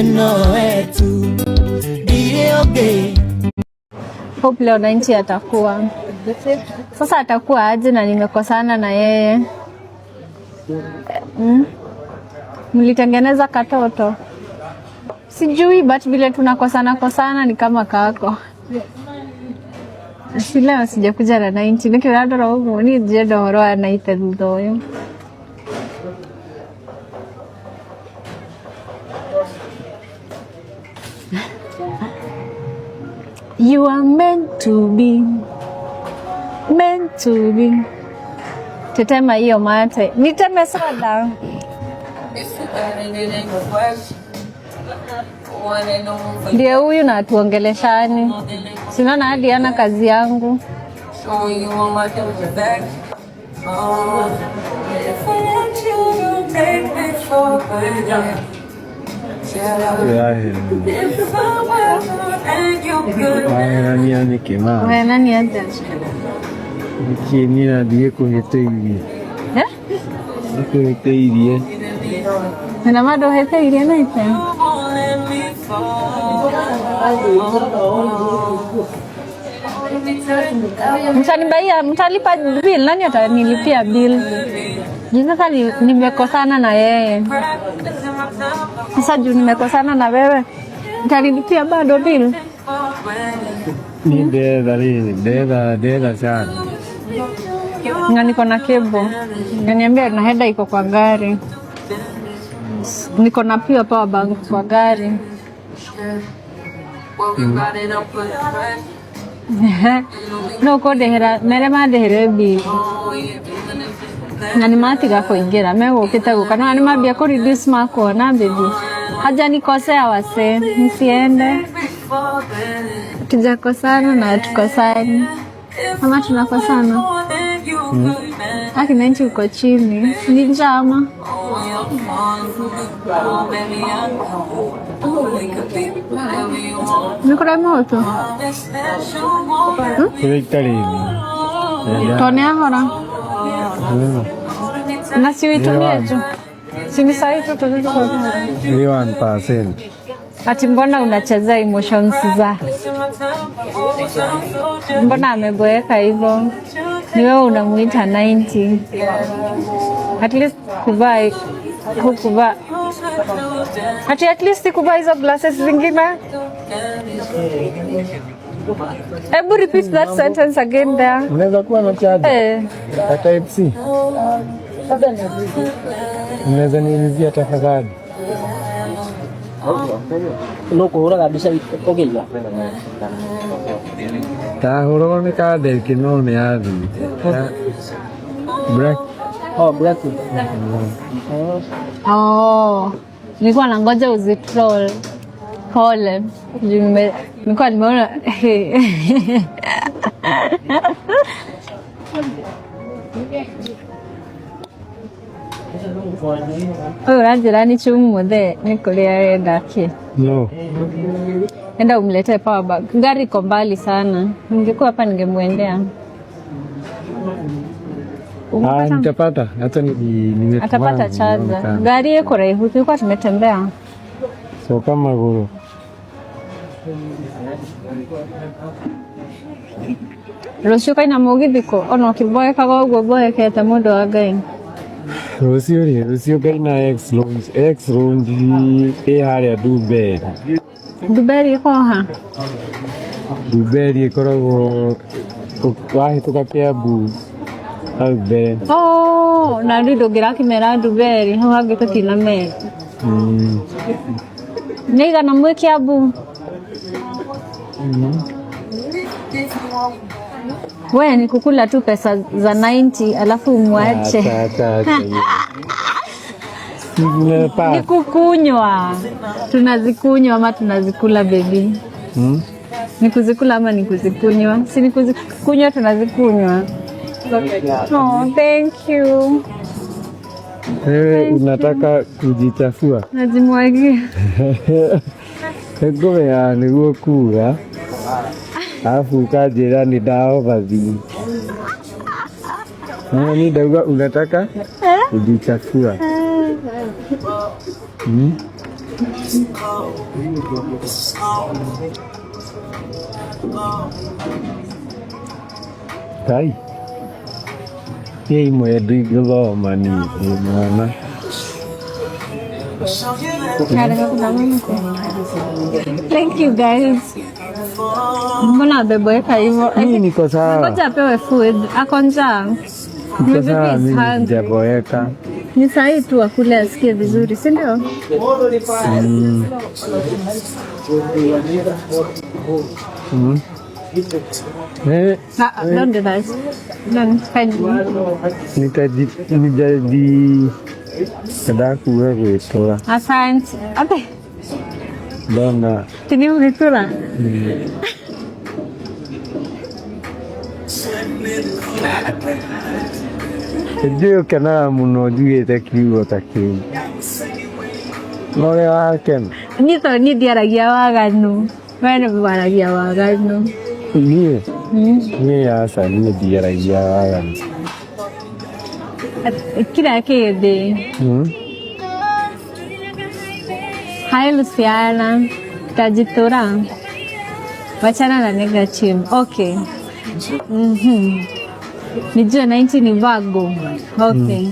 Nowe tu ndirĩ ũngĩ. Hope leo 90 atakuwa. Sasa atakuwa aje na nimekosana na yeye? Mlitengeneza katoto? Sijui, but vile tunakosana kosana ni kama kako. Si leo sijakuja na 90 nĩkĩo ũrandora ũguo niĩ ndĩrenda ũhoro wa 90 thutha ũyũ. You are meant to be, meant to be. Tetema hiyo mate, niteme soda. Ndiye huyu na tuongeleshani, sinaona hadi ana kazi yangu. Waherania nĩkĩ ma? Waherania atĩa? Nĩkĩ niĩ na ndigĩkũhĩtĩirie? Eh? Nĩkũhĩtĩirie. Na ma ndũhĩtĩirie naite? Mtanibaia, mtalipa bill? Nani atanilipia bill? Juu sasa nimekosana na yeye. Sasa juu nimekosana na wewe, mtanilipia bado bill? Ni ndetha rĩrĩ, ndetha ndetha sana. Na niko na cable. Naniambia na heda iko kwa gari. Niko na pia power bank kwa gari. No kũndĩhĩra mere mandĩhĩre bill na nĩ matiga kũingĩra megũkĩte gũka no nĩ mambia kũ reduce makuona baby hajanikosea wase nisiende tujakosana na hatukosani ama tunakosana. Akina nchi uko chini ni njama. Nĩ moto. Kũrĩ To nĩ ahora na si uitumie tu, si ni sahi tu Ni 1%. Ati mbona unachezea emotions za mbona ameboeka hivyo? Ni wewe unamuita 90. At least kuvaa hukuvaa. Ati at least kuvaa hizo glasses zingine. Hebu repeat that sentence again there. Unaweza kuwa na charger Eh, ya type C. Unaweza niulizia tafadhali? No kũhũraga mbica ũkĩiga. Ndahũrwo nĩ kandeki no nĩ yathire. Black. Oh, black. Oh, nilikuwa nangoja uzitroll. Pole. Juu nilikuwa nimeona. Ũyũ ũranjĩra nĩ chumuthe nĩ kũrĩa arenda kĩ? No. Enda umletee power bank. Gari iko mbali sana. Ningekuwa hapa ningemwendea. Ah, nitapata. Hata nimetumana. Atapata charger. Gari iko raihu, tulikuwa tumetembea. So kama guru. Rũciũ kaina mũgithi kũ ona ũkĩboekaga ũguo boekete mũndũ wa Ngai. Rũciũ rĩ, rũciũ ngaina X Lounge, X Lounge ĩ harĩa Dumberi. Dumberi ĩkoragwo ha? Dumberi ĩkoragwo wahĩtũka Kiambu hau mbere. Oh, na rĩu ndũngĩrakĩmera Dumberi hau hangĩ tũtinamera. Nĩ igana mwĩ Kiambu? We ni kukula tu pesa za 90 alafu umwache. Acha, acha, acha hiyo. Ni kukunywa. Tunazikunywa ama tunazikula baby? Ni kuzikula ama ni kuzikunywa? Si ni kuzikunywa, tunazikunywa. Oh, thank you. Wewe unataka kujichafua. Najimwagia. Ngũmenya nĩguo kuga alafu ukanjĩra nĩ ndaovathi. Ni ndauga unataka kujichafua. Kai. Ĩ imwe ndingĩthoma niĩ ndĩ mwana. Thank you guys. Mbona ameboeka hivyo? Mimi niko sawa. Ngoja apewe food. Ako njaa. Niko sawa, Maybe he's mimi hungry. sijaboeka. Ni sahi tu akule asikie vizuri, si ndio? Eh, Ah, don't do that. Don't kindly. nitaji nijaji ndakuga gwĩtũra Asante. Ate, ndona tini mwitura. Njũĩ ũkenaga mũno njugĩte kiugo ta kĩu no ũrĩa wakena. Niĩ to niĩ ndiaragia waganu. We nĩ waragia waganu. Niĩ aca, niĩ ndiaragia waganu. Kila kĩndĩ. Hi Luciana. Tajitura. Wachana na negative. Okay. Nijue 90 ni Virgo. Okay.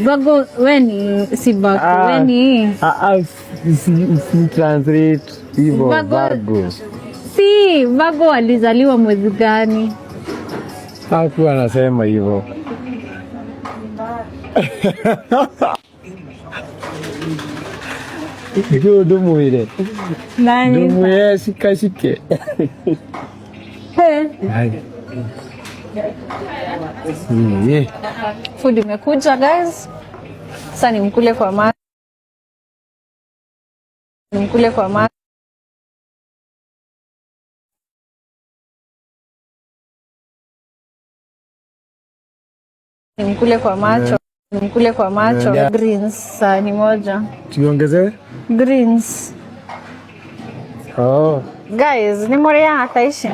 Virgo, we ni si Virgo, we ni Ah, ah, si translate hivyo. Virgo. Virgo. Si Virgo walizaliwa mwezi gani? Hakuwa anasema hivyo. Nĩkĩo ndũmwĩre. Nani? Ndũmwĩre cikacike. Hey. Hai. Yeah. Food imekuja guys. Sasa nimkule kwa macho. Nimkule kwa macho. Nimkule kwa macho. Nimkule kwa macho. Yeah. Greens sahani moja. Tuongezee? Greens. Oh. Guys, ni mũrĩaga thaa ici?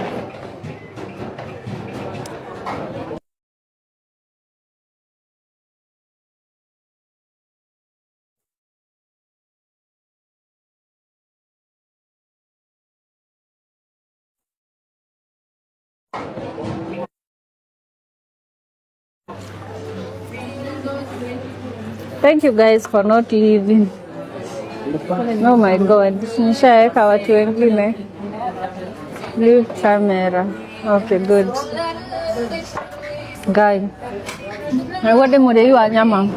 Thank you guys for not leaving. Oh my God, nishaweka watu wengine. Leave camera. Okay, good. Guy. Nĩguo ndĩmũrĩi wa nyama.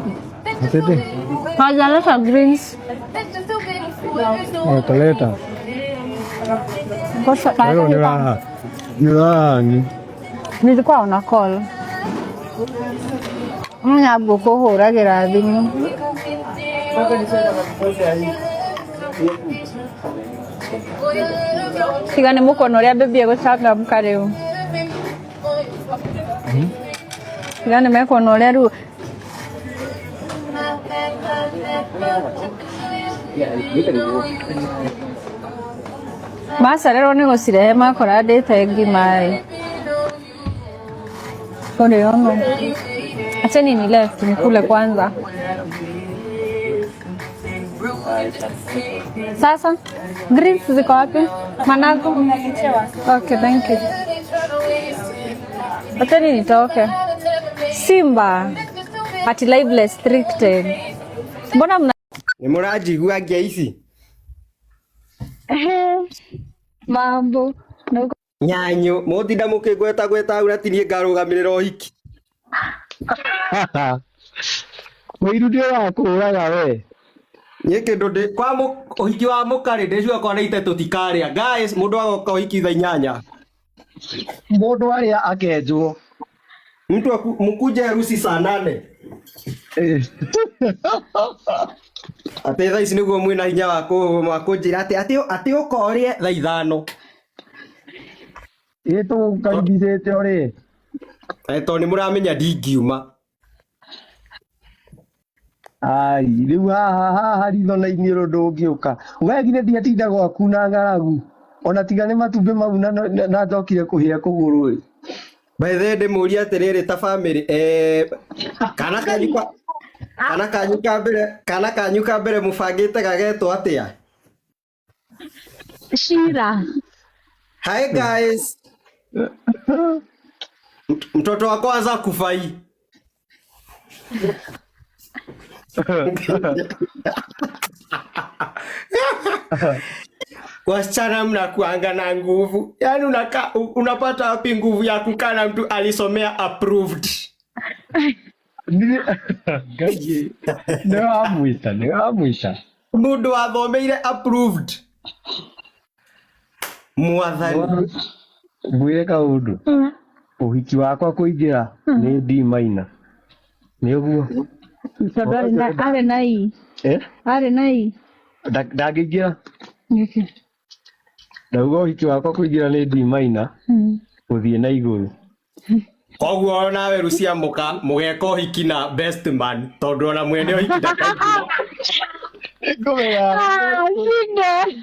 Atete. Hajaleta greens. Wataleta. Wewe ni raha. Ni raha ni. Nilikuwa on a call. Nyambo kũhũragĩra thimũ. Tiga nĩ mũkuona ũrĩa baby egũcangamka rĩu. Tiga nĩ mekuona ũrĩa rĩu. Macererwo nĩ gũcirehe makora ndĩte ngima ĩ. Kũrĩ ono. Acheni ni left nikule kwanza. Sasa greens ziko wapi? Managu? Okay, thank you. Acheni nitoke. Simba ati live restricted. Mbona mna Nä må ranjigua ngia ici? Mambo. Nyanyå må tinda må kä ngweta gweta au na tinie ngarå gamä rä ra å hiki. Mũiru ndio wakũraga we. Niä kä ndå ndä kwa å hiki wa må karä ndä ciakwa nä ite tå tikarä a guys må ndå agoka å hiki thaa 8. Mũndũ arĩa akenjwo. Mtu mkuje harusi saa 8. Atä thaa ici nä guo mwä na hinya wa kå njä ra atä å korä thaa 5. Ĩ tũgũkaribicĩte ũrĩ. Tondå nä må ramenya ndingiuma. Ai, rĩu haha haha ritho na iniũrũ ndũngĩũka. We githĩ ndiatinda gwaku na ng'aragu. Ona tiga nĩ matumbĩ mau na njokire kũhĩa kũgũrũ ĩ. By the way ndĩmũrie atĩrĩrĩ ta bamĩrĩ, kana kanyu kwa Kana kanyu ka mbere, kana kanyu ka mbere mũbangĩte gagetwo atĩa? Shira. Hi guys. Mtoto wa kwanza kufai. Wasichana mnakuanga na nguvu. Yaani unapata wapi nguvu ya kukaa na mtu alisomea approved? Ngai nĩ wamwĩta, nĩ wamwĩta. Mundu wathomeire approved. Mwathani. Ngwĩre kaũndũ, ũhiki wakwa kũingĩra nĩ D minor. Nĩ ũguo? Tondũ arĩ na I. Eh? Arĩ na I. Ndangĩingĩra. Nĩkĩ? Ndauga ũhiki wakwa kũingĩra nĩ D minor gũthiĩ na igũrũ. Koguo nawe Rucia mũka mũgeka ũhiki na best man tondũ ona mwene ũhiki ndakaingĩra. Ngũmenya. Ah, shinde.